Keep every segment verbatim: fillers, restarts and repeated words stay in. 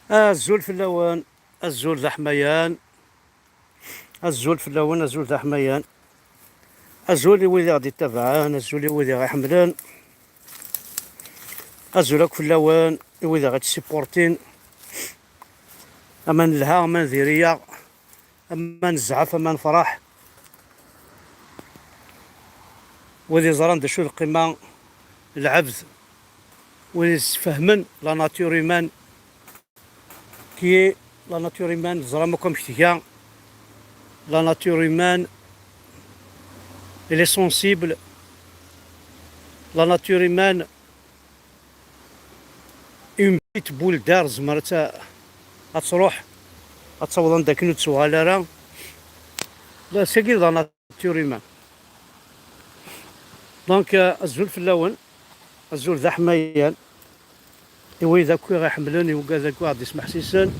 Azul fell-awen, azul d aḥmayan, azul fell-awen, azul d aḥmayan, azul i wid i ɣ-d-ittabaɛen, azul i wid i ɣ-iḥemmlen, azul akk fell-awen, i wid i ɣ-ittṣippurtin, ama nelha, ama ndiri-yaɣ, ama nezɛef, ama nefṛeḥ. Wid iẓran d acu lqima n lɛebd, wid isfehmen la nature humaine, qui est la nature humaine, teẓram akk amek tga. La nature humaine, elle est sensible. La nature humaine, une petite boule d'air, tzemmer ad ta-, ad truḥ, ad taweḍ anda akken ur d-tuɣal ara. La, sagi d la nature humaine. Donc, euh, azul fell-awen, azul d aḥmayan, i wid akk i ɣ-iḥemmlen, i wigad akk i ɣ-d-ismeḥsisen,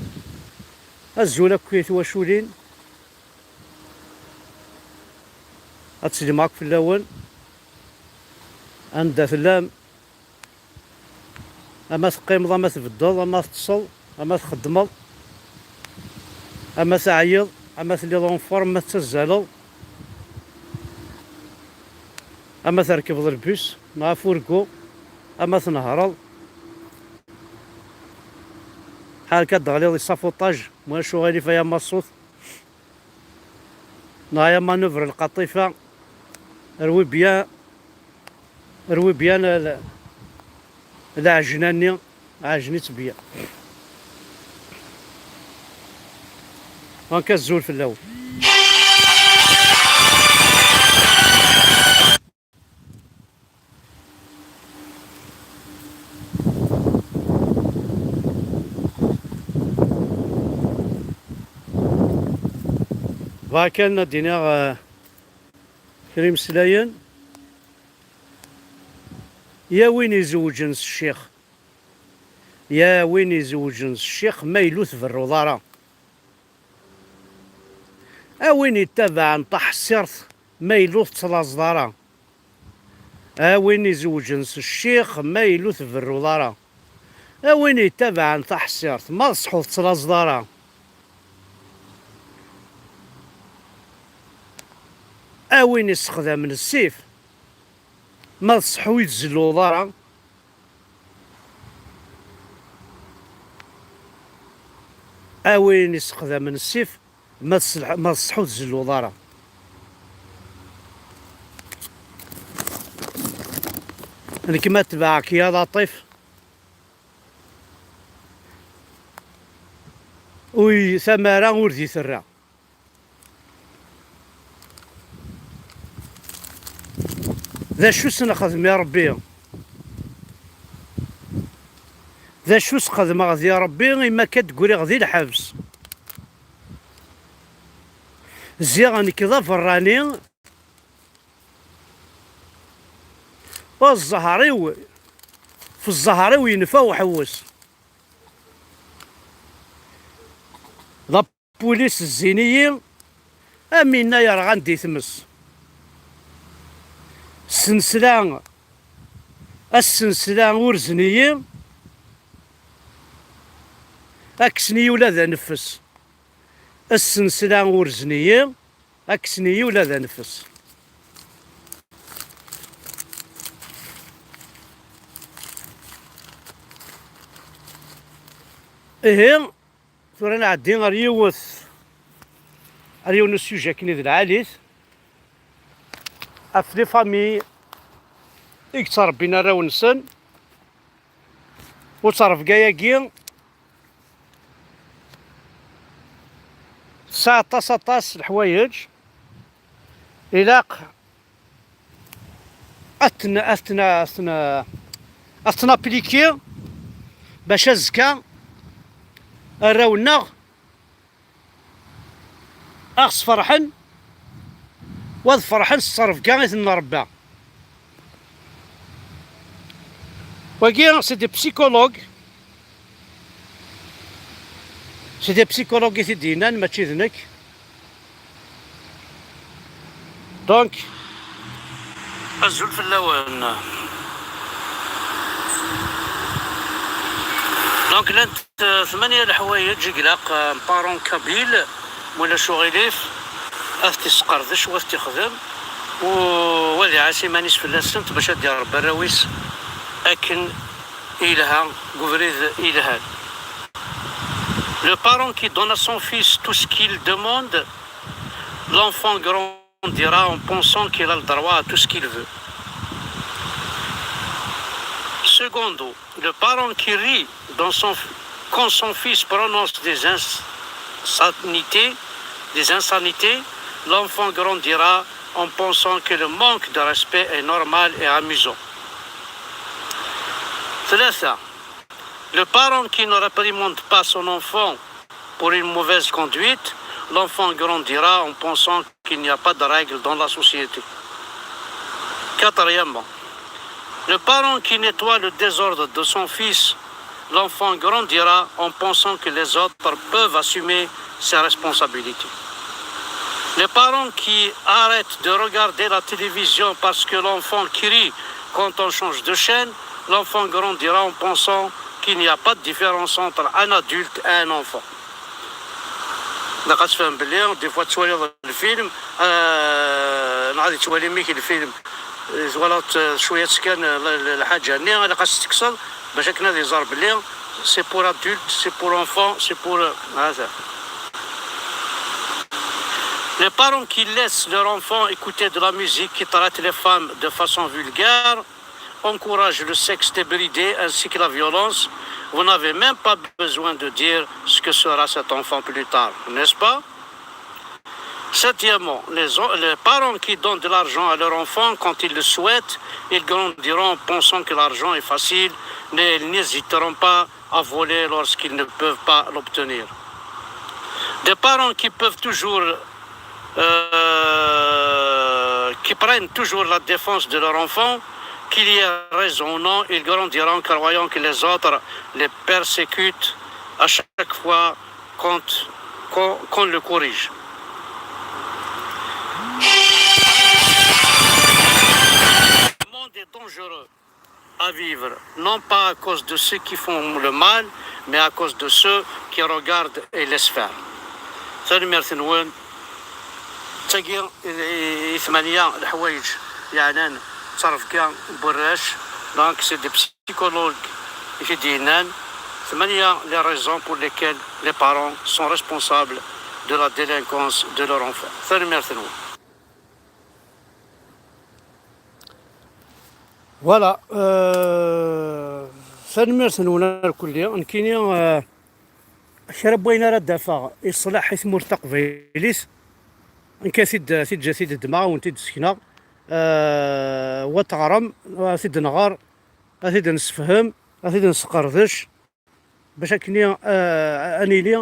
azul akk i twaculin, ad slimeɣ akk fell-awen, anda tellam, ama teqqimeḍ, ama tbeddeḍ, ama teṭṭseḍ, ama txeddmeḍ, ama teɛyiḍ, ama telliḍ en forme, ama tettazzaleḍ, ama trekbeḍ lbus neɣ afurgu, ama tnehreḍ. Ḥal akka d-teɣliḍ i safuṭaj, mwac uɣilif ay amaṣṣut, neɣ ay amanuvre lqaṭifa, rwi bien, rwi bien l-, lɛejna-nni, ɛejn-itt bien. Donc azul fell-awen. Bɣa kan ad d-iniɣ, eh, kra imeslayen. Ya win izewǧen s ccix, ya win izewǧen s ccix, ma yella ur tberruḍ ara. A win ittabaɛen taḥṣirt, ma yella ur tettlaẓeḍ ara. A win izewǧen s ccix, ma yella ur tberruḍ ara. A win ittabaɛen taḥṣirt, ma d ṣṣeḥ ur tettlaẓeḍ ara. A win issexdamen ssif, ma d ṣṣeḥ ur tzelluḍ ara. A win issexdamen ssif, ma d ṣṣeḥ-, ma d ṣṣeḥ ur tzelluḍ ara. Nekk ma tebɛeɣ-k ya Laṭif, uy, tamara ur di terra. D acu s-nexdem i Ṛebbi? D acu s-xedmeɣ di Ṛebbi imi akka d-ggriɣ di lḥebs? Ziɣ nekk d aberrani, ur zzher-iw, f zzher-iw yenfa uḥewwes. D apulis zzin-iyi, am inna yerɣan di tmes. Ssensla, assensla urzen-iyi, akksen-iyi ula d aneffes. Assensla urzen-iyi, akksen-iyi ula d aneffes. Ihi, tura nɛeddi ar yiwet, ar yiwen n usujet akken d lɛali-t, ɣef les familles i yettṛebbin arraw-nsen, u ttṛebga-agi tesɛa aṭas, aṭas n leḥwayeǧ ilaq ad ten-, ad ten-, ad ten-, ad ten-apliki bac azekka arraw-nneɣ ad ɣ-sferḥen, u ad ferḥen s ttṛebga i ten-nṛebba. Wagi, c'est des psychologues. C'est des psychologues i t-id-yennan, mačči d nekk. Donc, azul fell-awen. Donc, llant Th-, thmanya leḥwayeǧ i ilaq, euh, parent kabyle, ma ulac uɣilif, ad t-isqerdec u ad t-ixdem, u ad iɛas iman-is fell-asent bac ad d-iṛebbi arraw-is akken ilha, deg ubrid ilhan. Le parent qui donne à son fils tout ce qu'il demande, l'enfant grandira en pensant qu'il a le droit à tout ce qu'il veut. Secondo, le parent qui rit dans son, quand son fils prononce des insanités, des insanités, l'enfant grandira en pensant que le manque de respect est normal et amusant. ثلاثة, le parent qui ne réprimande pas son enfant pour une mauvaise conduite, l'enfant grandira en pensant qu'il n'y a pas de règles dans la société. Quatrièmement, le parent qui nettoie le désordre de son fils, l'enfant grandira en pensant que les autres peuvent assumer ses responsabilités. Les parents qui arrêtent de regarder la télévision parce que l'enfant crie quand on change de chaîne, l'enfant grandira en pensant qu'il n'y a pas de différence entre un adulte et un enfant. Ilaq ad tfehmem belli des fois tettwaliḍ lfilm, euh, neɣ ad yettwali mmi-k lfilm, euh, twalaḍ, euh, cwiya kan, euh, l-, l-, lḥaǧa-nni, ilaq ad s-tekkseḍ bac akken ad iẓer belli c'est pour adulte, c'est pour enfant, c'est pour, euh, هذا. Les parents qui laissent leur enfant écouter de la musique qui traite les femmes de façon vulgaire encouragent le sexe débridé ainsi que la violence. Vous n'avez même pas besoin de dire ce que sera cet enfant plus tard, n'est-ce pas ? Septièmement, les, o-, les parents qui donnent de l'argent à leur enfant quand ils le souhaitent, ils grandiront pensant que l'argent est facile, mais ils n'hésiteront pas à voler lorsqu'ils ne peuvent pas l'obtenir. Des parents qui peuvent toujours, euh, qui prennent toujours la défense de leur enfant, qu'il y ait raison ou non, ils grandiront croyant que les autres les persécutent à chaque fois qu'on, qu'on, qu'on le corrige. Le monde est dangereux à vivre, non pas à cause de ceux qui font le mal, mais à cause de ceux qui regardent et laissent faire. Tanemmirt-nwen. D tagi i, i, i tmanya leḥwayeǧ yeɛnan ttrebga n warrac. Donc, c'est des psychologues i t-id-yennan. Tmanya les raisons pour lesquelles les parents sont responsables de la délinquance de leur enfant. Tanemmirt-nwen. Voilà, euh, tanemmirt-nwen irkelli. Nekkini, euh, kra n wayen ara d-afeɣ iṣleḥ i tmurt taqbaylit, nekk ad t-id, ad t-id, ad t-id-ddmeɣ, ad wen-t-id-sekneɣ. Euh, wa teɣrem, ad t-id-nɣer, ad t-id-nessefhem, ad t-id-nesqerdec. Bac akken, euh, ad nili,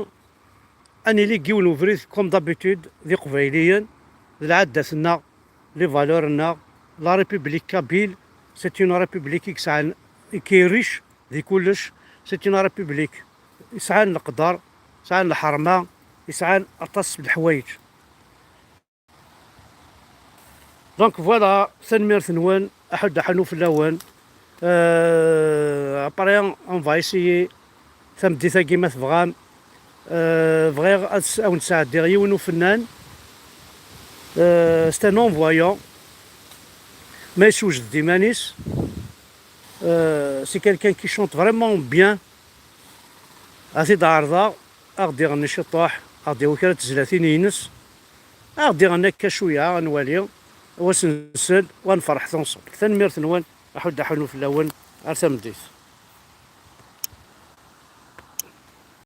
ad nili deg yiwen ubrid, comme d'habitude, d iqbayliyen, d lɛaddat-nneɣ, les valeurs-nneɣ. La République kabyle, c'est une république i yesɛan, qui est riche di kullec, c'est une république yesɛan leqder, yesɛan lḥerma, yesɛan aṭas n leḥwayeǧ. Donc voilà, tanemmirt-nwen, aḥud aḥunu fell-awen. Euh, après, on va essayer tameddit-agi ma tebɣam. Euh, bɣiɣ ad s-, ad wen-d-sɛeddiɣ yiwen ufennan. Euh, c'est un non-voyant. Ma yessewjed-d iman-is. Euh, c'est quelqu'un qui chante vraiment bien. Ad t-id-ɛerḍeɣ, ad ɣ-d-iɣenni ciṭuḥ, ad ɣ-d-yawi kra n tezlatin-ines, ad ɣ-d-iɣenni akka cwiya, ad nwali, wa s-nsel, wa nferḥet ensemble. Tanemmirt-nwen, aḥud aḥunu fell-awen, ar tameddit.